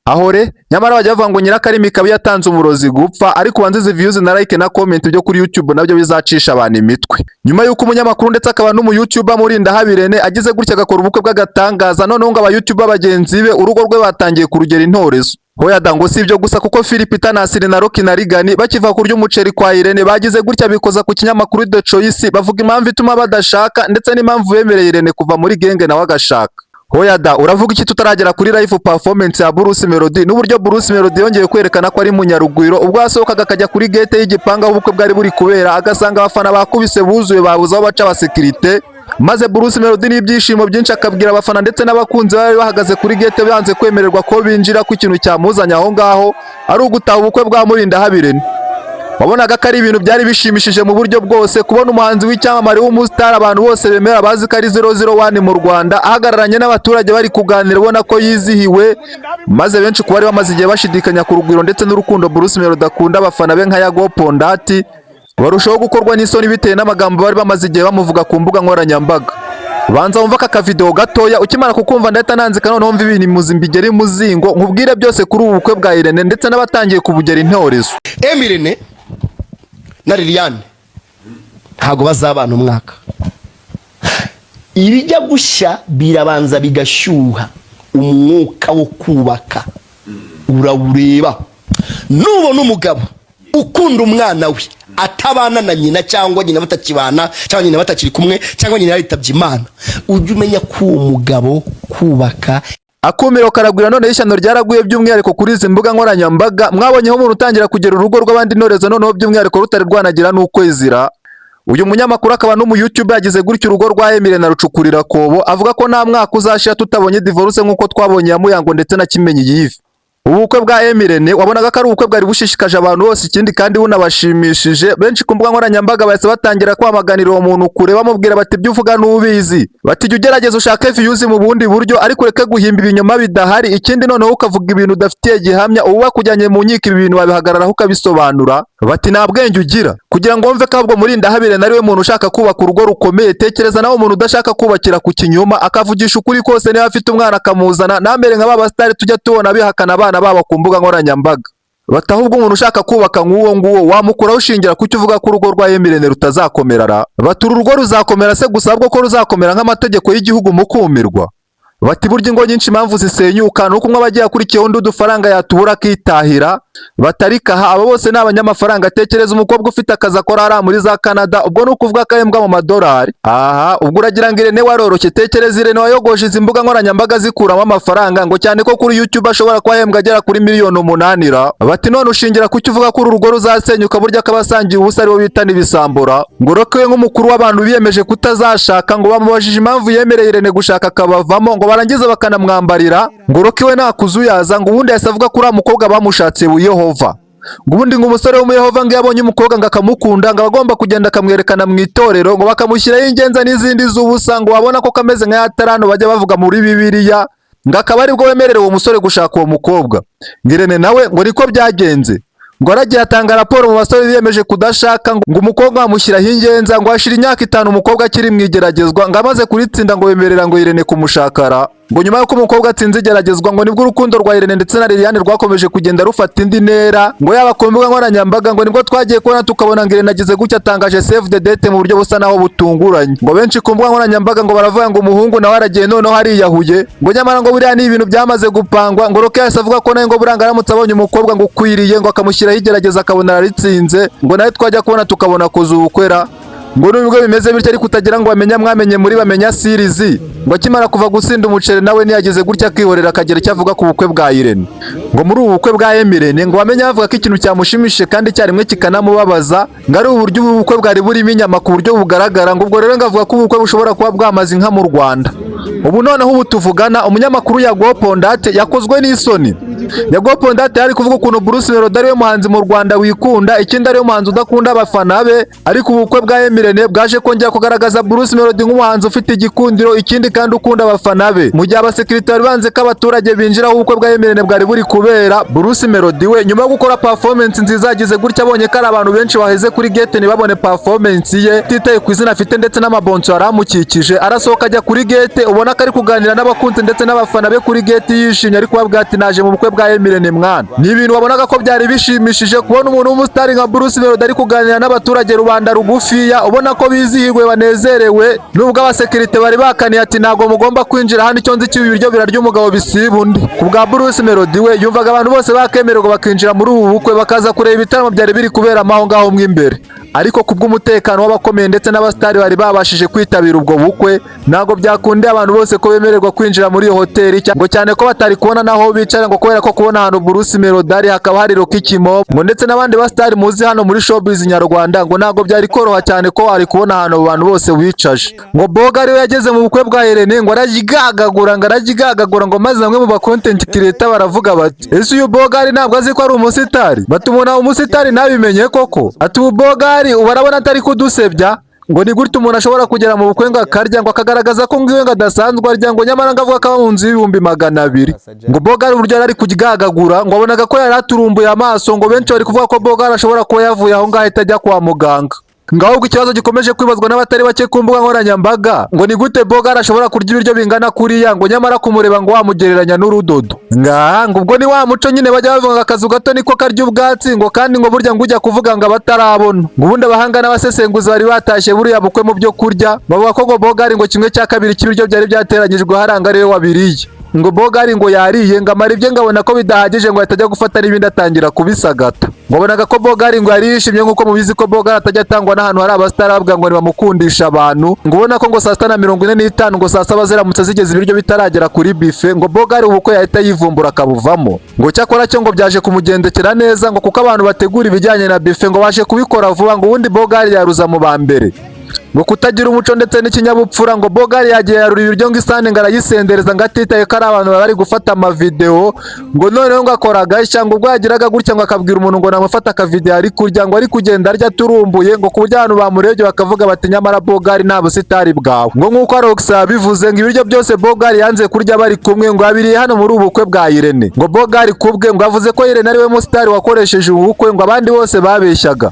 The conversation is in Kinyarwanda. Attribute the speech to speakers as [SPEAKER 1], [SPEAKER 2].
[SPEAKER 1] Ahore nyamara bajya bavuga ngo nyirakarimi kabi yatanze umurozi gupfa, ariko ubanze izi views na like na comment byo kuri YouTube nabyo bizacisha abantu imitwe. Nyuma y'uko umunyamakuru ndetse akaba n'umu YouTuber Murindahabi Irene agize gutya agakora ubukwe bw'agatangaza, noneho ngo aba YouTuber bagenzi be urugo rwe batangiye kurugera intorezo. Hoya da, ngo si ibyo gusa, kuko Philip Tanasiri na Rocky na Rigani bakiva kurya umuceri kwa Irene bagize gutya bikoza ku kinyamakuru The Choice, bavuga impamvu ituma badashaka ndetse n'impamvu bemereye Irene kuva muri genge nawe agashaka. Hoya da, uravuga iki tutaragera kuri live performance ya Bruce Melody n'uburyo Bruce Melody yongeye kwerekana ko ari munyarugwiro, ubwo yasohokaga akajya kuri gate y'igipangu aho ubukwe bwari buri kubera, agasanga abafana bakubise buzuye, babuze aho baca abasekirite, maze Bruce Melody n'ibyishimo byinshi akabwira abafana ndetse n'abakunzi bari bahagaze kuri gate banze kwemererwa ko binjira, ko ikintu cyamuzanye aho ngaho ari ugutaha ubukwe bwa Murindahabi Irene. Wabonaga ko ari ibintu byari bishimishije mu buryo bwose kubona umuhanzi w'icyamamare w'umusitari abantu bose bemera, bazi ko ari 001 mu Rwanda, ahagararanye n'abaturage bari kuganira, ubona ko yizihiwe, maze benshi ku bari bamaze igihe bashidikanya ku rugwiro ndetse n'urukundo Bruce Melody akunda abafana be nka Yago Pondati barushaho gukorwa n'isoni bitewe n'amagambo bari bamaze igihe bamuvuga ku mbuga nkoranyambaga. Banza wumva aka kavideo gatoya, ukimara kukumva ndahita nanzika, noneho mva ibintu imuzi mbigera imuzingo, nkubwire byose kuri ubu bukwe bwa Irene ndetse n'abatangiye kubugera intorezo.
[SPEAKER 2] Emirene na Liliane ntabwo bazabana umwaka. Ibijya gushya birabanza bigashyuha. Umwuka wo kubaka urawureba. Nubona umugabo ukunda umwana we atabana na nyina, cyangwa nyina batakibana, cyangwa nyina batakiri kumwe, cyangwa nyina yaritabye Imana, ujye umenya ko uwo mugabo kubaka.
[SPEAKER 1] Akumiro karagwira, noneho ishyano ryaraguye, by'umwihariko kuri izi mbuga nkoranyambaga. Mwabonyeho umuntu utangira kugera urugo rw'abandi intorezo, noneho by'umwihariko rutari rwanagira n'ukwezira. Uyu munyamakuru akaba n'umu YouTuber yagize gutya urugo rwa Emile na rucukurira kobo, avuga ko nta mwaka uzashira tutabonye divorce nk'uko twabonye ya Muyango ndetse na Kimenyi Yves. Ubukwe bwa Emirene wabonaga ko ari ubukwe bwari bushishikaje abantu bose, ikindi kandi bunabashimishije. Benshi ku mbuga nkoranyambaga bahise batangira kwamaganira uwo muntu kure, bamubwira bati: "Ibyo uvuga nubizi," bati: "Jya ugerageza ushake views mu bundi buryo, ariko ureke guhimba ibinyoma bidahari, ikindi noneho ukavuga ibintu udafitiye gihamya. Ubu bakujyanye mu nkiko, ibi bintu wabihagararaho ukabisobanura?" Bati: "Nta bwenge ugira." Kugira ngo wumve ko ahubwo Murindahabi Irene ari we muntu ushaka kubaka urugo rukomeye, tekereza nawe umuntu udashaka kubakira ku kinyoma, akavugisha ukuri kose, niba afite umwana akamuzana, ntamere nka ba basitari tujya tubona bihakana abana babo ku mbuga nkoranyambaga. Bati: "Ahubwo umuntu ushaka kubaka nk'uwo nguwo wamukuraho ushingira ku cyo uvuga ko urugo rwa Emirene rutazakomera ra?" Bati: "Uru rugo ruzakomera se gusa, ahubwo ko ruzakomera nk'amategeko y'igihugu mukumirwa." Bati: "Burya ingo nyinshi impamvu zisenyuka ni uko umwe aba agiye akurikiyeho undi, udufaranga yatubura akitahira." Batarikaha, abo bose ni abanyamafaranga. Tekereza umukobwa ufite akazi akora hariya muri za Canada, ubwo ni ukuvuga ko ahembwa mu madolari. Aha ubwo uragira ngo Irene waroroshye? Tekereza Irene wayogoje izi mbuga nkoranyambaga zikuramo amafaranga, ngo cyane ko kuri YouTube ashobora kuba ahembwa agera kuri miliyoni 8 ra. Bati: "None ushingira ku cyo uvuga ko uru rugo ruzasenyuka?" Burya ko abasangiye ubusa aribo bita n'ibisambura. Ngo Rocky we nk'umukuru w'abantu biyemeje kutazashaka, ngo bamubajije impamvu yemereye Irene gushaka akabavamo, ngo barangiza bakanamwambarira. Ngo Rocky we ntakuzuyaza, ngo ubundi yahise avuga ko uriya mukobwa bamushatse Yehova, ngo ubundi ngo umusore w'umuyehova ngo iyo abonye umukobwa ngo akamukunda, ngo aba agomba kugenda akamwerekana mu itorero, ngo bakamushyiraho ingenza n'izindi z'ubusa, ngo babona ko kameze nka ya tarano bajya bavuga muri Bibiliya, ngo akaba aribwo wemerera uwo musore gushaka uwo mukobwa. Ngo Irene nawe ngo niko byagenze, ngo aragiye atanga raporo mu basore biyemeje kudashaka, ngo umukobwa bamushyiraho ingenza, ngo hashira imyaka 5 umukobwa akiri mu igeragezwa, ngo amaze kuritsinda ngo bemerera ngo Irene kumushakara. Ngo nyuma y'uko umukobwa atsinze igeragezwa, ngo nibwo urukundo rwa Irene ndetse na Liliane rwakomeje kugenda rufata indi ntera, ngo yaba ku mbuga nkoranyambaga. Ngo nibwo twagiye kubona tukabona ngo Irene agize gutya atangaje save the date mu buryo busa naho butunguranye. Ngo benshi ku mbuga nkoranyambaga ngo baravuga ngo umuhungu nawe aragiye noneho ariyahuye, ngo nyamara ngo buriya ni ibintu byamaze gupangwa. Ngo Rocky yahise avuga ko nawe ngo buranga aramutse abonye umukobwa ngo ukwiriye, ngo akamushyiraho igerageza akabona araritsinze, ngo nawe twajya kubona tukabona kuza ubukwera. Ngo nubwo bimeze bityo ariko, utagira ngo bamenya mwamenye muri Bamenya series, ngo akimara kuva gusinda umuceri nawe ntiyagize gutya akihorera akagira icyo avuga ku bukwe bwa Irene. Ngo muri ubu bukwe bwa Emirene, ngo bamenye bavuga ko ikintu cyamushimishije kandi icyarimwe kikanamubabaza ngo ari uburyo ubu bukwe bwari burimo inyama ku buryo bugaragara. Ngo ubwo rero ngo avuga ko ubukwe bushobora kuba bwamaze inka mu Rwanda. Ubu noneho ubu tuvugana, umunyamakuru Yago Pondate yakozwe n'isoni. Yago Pondate yari kuvuga ukuntu Bruce Melody ariwe muhanzi mu Rwanda wikunda, ikindi ariwe muhanzi udakunda abafana be, ariko ubukwe bwa Emirene bwaje kongera kugaragaza Bruce Melody nk'umuhanzi ufite igikundiro, ikindi kandi ukunda abafana be. Mu gihe abasekirite bari banze ko abaturage binjira aho ubukwe bwa Emirene bwari buri kubera, Bruce Melody we nyuma yo gukora performance nziza yagize gutya abonye ko ari abantu benshi baheze kuri gate ntibabone performance ye, atitaye ku izina afite ndetse n'amabonso yari amukikije, arasohoka ajya kuri gate, ubona ko ari kuganira n'abakunzi ndetse n'abafana be kuri gate yishimye, ari kubabwira ati: "Naje mu bukwe bwa Emirene mwana." Ni ibintu wabonaga ko byari bishimishije kubona umuntu w'umusitari nka Bruce Melody ari kuganira n'abaturage, rubanda rugufiya, ubona ko bizihiwe, banezerewe, nubwo abasekirite bari bakaniye ati: "Ntabwo mugomba kwinjira hano." Icyo nzi cy'ibi biryo birarya umugabo bisiba undi. Ku bwa Bruce Melody, we yumvaga abantu bose bakemererwa bakinjira muri ubu bukwe, bakaza kureba ibitaramo byari biri kuberamo aho ngaho mo imbere. Ariko ku bw'umutekano w'abakomeye ndetse n'abasitari bari babashije kwitabira ubwo bukwe, ntabwo byakundiye abantu bose ko bemererwa kwinjira muri iyo hoteli, ngo cyane ko batari kubona n'aho bicara, ngo kubera ko kubona ahantu Bruce Melody ari hakaba hari Rocky Kimomo ngo ndetse n'abandi basitari muzi hano muri showbiz nyarwanda, ngo ntabwo byari koroha cyane ko wari kubona ahantu abo bantu bose wicaje. Ngo Boga ariwe yageze mu bukwe bwa Irene, ngo aragigagagura, ngo aragigagagura, ngo maze bamwe mu ba content creator baravuga bati: "Ese uyu Bogari ntabwo azi ko ari umusitari?" Bati: "Umuntu umusitari ntabimenye koko?" Ati: "Ubu Bogari ubu arabona atari kudusebya?" Ngo ni gute umuntu ashobora kugera mu bukwe ngo akarya, ngo akagaragaza ko ngiwe ngo adasanzwe arya, ngo nyamara ngo avuga ko aba mu nzu y'200,000? Ngo Bogari uburyo yari ari kuryagagura, ngo wabonaga ko yari aturumbuye amaso. Ngo benshi bari kuvuga ko Bogari ashobora kuba yavuye aho ngaho ahita ajya kwa muganga. Ngo ahubwo ikibazo gikomeje kwibazwa n'abatari bake ku mbuga nkoranyambaga, ngo ni gute Bogari ashobora kurya ibiryo bingana kuriya, ngo nyamara kumureba ngo wamugereranya n'urudodo? Ngaha ngo ubwo ni wa muco nyine bajya bavuga ngo akazu gato niko karya ubwatsi, ngo kandi ngo burya ngo ujya kuvuga ngo abatarabona. Ngo ubundi abahanga n'abasesenguzi bari batashye buriya bukwe mu byo kurya bavuga ko ngo Bogari ngo 1/2 cy'ibiryo byari byateranyijwe haranga ariwe wabiriye. Ngo Bogari ngo yariye, ngo amara ibye, ngo abona ko bidahagije, ngo ahita ajya gufata n'ibindi atangira kubisagata. Ngo abonaga ko Bogari ngo yari yishimye. Nk'uko mubizi ko Bogari atajya atangwa n'ahantu hari abasitari bavuga ngo ntibamukundisha abantu, ngo ubona ko ngo saa 6:45, ngo saa 7 ziramutse zigeze ibiryo bitaragera kuri buffet, ngo Bogari ubukwe yahita yivumbura akabuvamo. Ngo cyakora cyo ngo byaje kumugendekera neza, ngo kuko abantu bategura ibijyanye na buffet ngo baje kubikora vuba, ngo ubundi Bogari yaruza mu ba mbere. Ngo kutagira umuco ndetse n'ikinyabupfura, ngo Bogari yagiye yarura ibiryo, ngo isahani ngo arayisendereza, ngo atitaye ko ari abantu bari gufata amavideo. Ngo noneho ngo akora agashya, ngo ubwo yagiraga gutya ngo akabwira umuntu ngo namufate akavideo ari kurya, ngo ari kugenda arya aturumbuye, ngo ku buryo abantu bamurebye bakavuga bati: "Nyamara Bogari nta busitari bwawe." Ngo nk'uko Rox yabivuze, ngo ibiryo byose Bogari yanze kurya bari kumwe, ngo yabiriye hano muri ubu bukwe bwa Irene. Ngo Bogari kubwe ngo avuze ko Irene ariwe musitari wakoresheje ubu bukwe, ngo abandi bose babeshyaga.